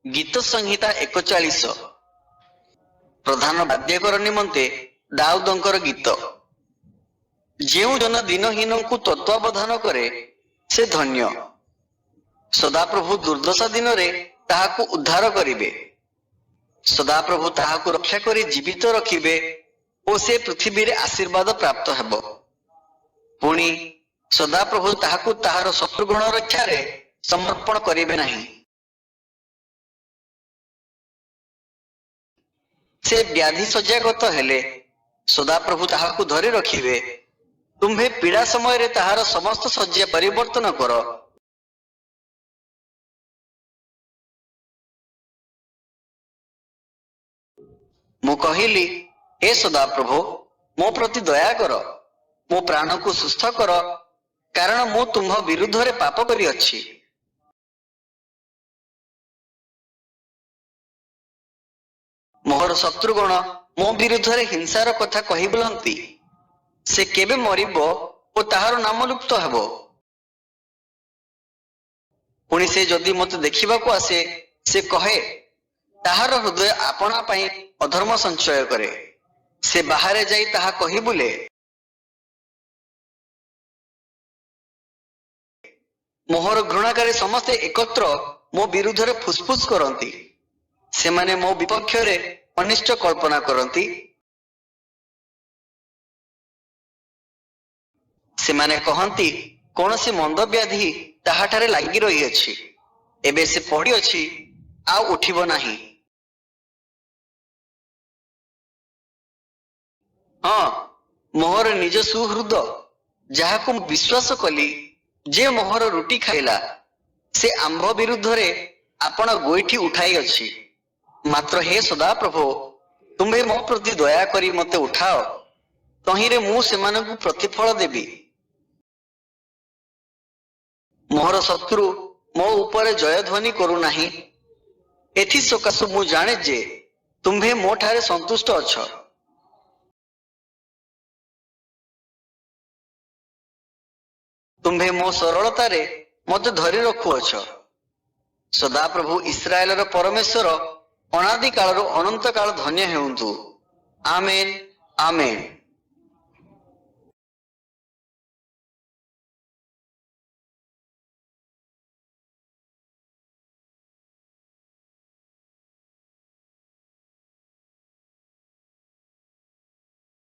ଗୀତ ସଂହିତା 41। ପ୍ରଧାନ ବାଦ୍ୟକର ନିମନ୍ତେ ଦାଉଦଙ୍କର ଗୀତ। ଯେଉଁ ଜନ ଦୀନହୀନଙ୍କୁ ତତ୍ତ୍ୱାବଧାନ କରେ, ସେ ଧନ୍ୟ। ସଦାପ୍ରଭୁ ଦୁର୍ଦ୍ଦଶା ଦିନରେ ତାହାକୁ ଉଦ୍ଧାର କରିବେ। ସଦାପ୍ରଭୁ ତାହାକୁ ରକ୍ଷା କରି ଜୀବିତ ରଖିବେ ଓ ସେ ପୃଥିବୀରେ ଆଶୀର୍ବାଦ ପ୍ରାପ୍ତ ହେବ। ପୁଣି ସଦାପ୍ରଭୁ ତାହାକୁ ତାହାର ଶତ୍ରୁଗଣର ଇଚ୍ଛାରେ ସମର୍ପଣ କରିବେ ନାହିଁ। ସେ ବ୍ୟାଧି ଶଯ୍ୟାଗତ ହେଲେ ସଦାପ୍ରଭୁ ତାହାକୁ ଧରି ରଖିବେ। ତୁମ୍ଭେ ପୀଡ଼ା ସମୟରେ ତାହାର ସମସ୍ତ ଶଯ୍ୟା ପରିବର୍ତ୍ତନ କର। ମୁଁ କହିଲି, ହେ ସଦାପ୍ରଭୁ, ମୋ ପ୍ରତି ଦୟା କର, ମୋ ପ୍ରାଣକୁ ସୁସ୍ଥ କର, କାରଣ ମୁଁ ତୁମ୍ଭ ବିରୁଦ୍ଧରେ ପାପ କରିଅଛି। ମୋହର ଶତ୍ରୁଗଣ ମୋ ବିରୁଦ୍ଧରେ ହିଂସାର କଥା କହି ବୁଲନ୍ତି, ସେ କେବେ ମରିବ ଓ ତାହାର ନାମ ଲୁପ୍ତ ହେବ? ପୁଣି ସେ ଯଦି ମୋତେ ଦେଖିବାକୁ ଆସେ, ସେ କହେ, ତାହାର ହୃଦୟ ଆପଣା ପାଇଁ ଅଧର୍ମ ସଞ୍ଚୟ କରେ। ସେ ବାହାରେ ଯାଇ ତାହା କହି ବୁଲେ। ମୋହର ଘୃଣାକାରୀ ସମସ୍ତେ ଏକତ୍ର ମୋ ବିରୁଦ୍ଧରେ ଫୁସଫୁସ କରନ୍ତି। ସେମାନେ ମୋ ବିପକ୍ଷରେ ଅନିଷ୍ଟ କଳ୍ପନା କରନ୍ତି। ସେମାନେ କହନ୍ତି, କୌଣସି ମନ୍ଦ ବ୍ୟାଧି ତାହାଠାରେ ଲାଗି ରହିଅଛି। ଏବେ ସେ ପଡ଼ିଅଛି, ଆଉ ଉଠିବ ନାହିଁ। ହଁ, ମୋହର ନିଜ ସୁହୃଦ, ଯାହାକୁ ମୁଁ ବିଶ୍ୱାସ କଲି, ଯେ ମୋହର ରୁଟି ଖାଇଲା, ସେ ଆମ୍ଭ ବିରୁଦ୍ଧରେ ଆପଣା ଗୋଇଠି ଉଠାଇଅଛି। ମାତ୍ର ହେ ସଦାପ୍ରଭୋ, ତୁମ୍ଭେ ମୋ ପ୍ରତି ଦୟା କରି ମୋତେ ଉଠାଅ, ତହିଁରେ ମୁଁ ସେମାନଙ୍କୁ ପ୍ରତିଫଳ ଦେବି। ମୋହର ଶତ୍ରୁ ମୋ ଉପରେ ଜୟଧ୍ୱନି କରୁନାହିଁ, ଏଥି ସକାଶୁ ମୁଁ ଜାଣେ ଯେ ତୁମ୍ଭେ ମୋ ଠାରେ ସନ୍ତୁଷ୍ଟ ଅଛ। ତୁମ୍ଭେ ମୋ ସରଳତାରେ ମୋତେ ଧରି ରଖୁଅଛ। ସଦାପ୍ରଭୁ ଇସ୍ରାଏଲର ପରମେଶ୍ୱର ଅନାଦି କାଳରୁ ଅନନ୍ତ କାଳ ଧନ୍ୟ ହେଉନ୍ତୁ। ଆମେନ୍, ଆମେନ୍।